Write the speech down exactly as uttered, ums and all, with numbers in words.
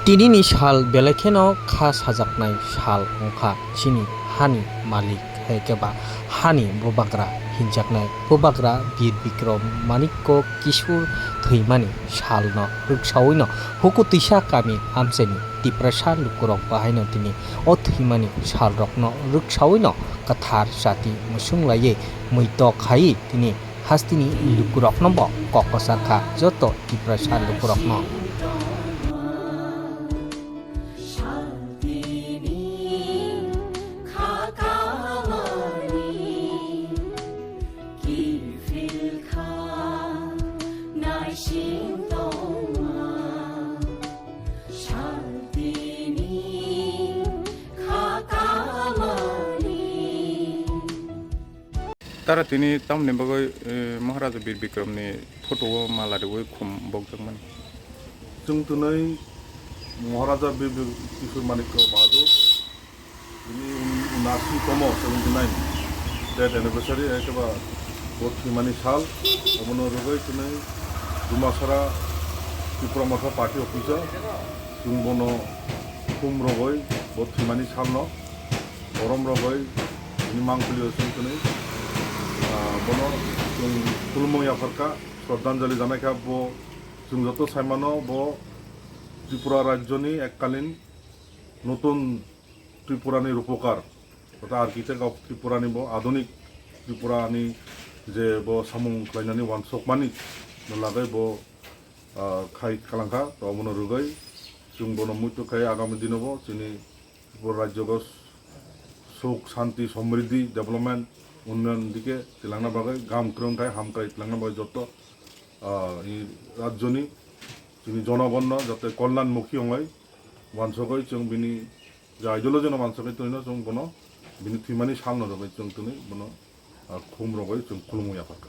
Tinini sal belai kheno kha sajaknai sal wngkha chini hani malik hai khe ba hani bubagra hinjaknai bubagra Bir Bikrom Manikko Kishore thwimani salno rwksaui no Hukutwisa kami amchaini Tiprasa lukurok bahaino tini o thwimani salrokno rwksaui no kwthar chati mwsung laiwi muitok khai tini hasteni lukurokno bo kok kwchar kha joto Tiprasa lukurokno. Tara tini tamni bagwi, eh, Maharaja Bir Bikramni photo-o mala riwi khum bokjakmani. Chwng twnwi Maharaja Bir Bi-, Kishore Manikya Bahadur, bini un-, unasi tomo, seventy nine, death anniversary, hai khe ba bo thwimani sal, omono rwgwi twnwi Dumasara Tipra Motha party office-o chwng bono khum rogwi bo thwimani salno borom rogwi bini mangpili o chwng twnwi, ah, bono chwng khulumung yapharkha, shraddhanjali janaikha. Bo chwng joto saimano bo Tripura rajyoni ekkalin notun Tripurani rupokar, totha architect of Tripurani bo adhunik Tripurani je bo samung khlainani wansokmani no lagai bo, ah, khai kalangkha, to omono rwgwi chwng bono muitu khai agami dino bo chini Tripura rajyo go suk shanti somriddhi development unnayon dike tilangna bagwi gam kwrwng khai ham khai tilangna bagwi joto, ah, i rajyoni chini jonogonno jate kolyanmukhi ongwi wansogwi chwng bini je ideology no wansogwi twnino chwng bono bini thwimani salno rwgwi chwng twnwi bono, ah, khum rogwi chwng khulumwi yapharkha.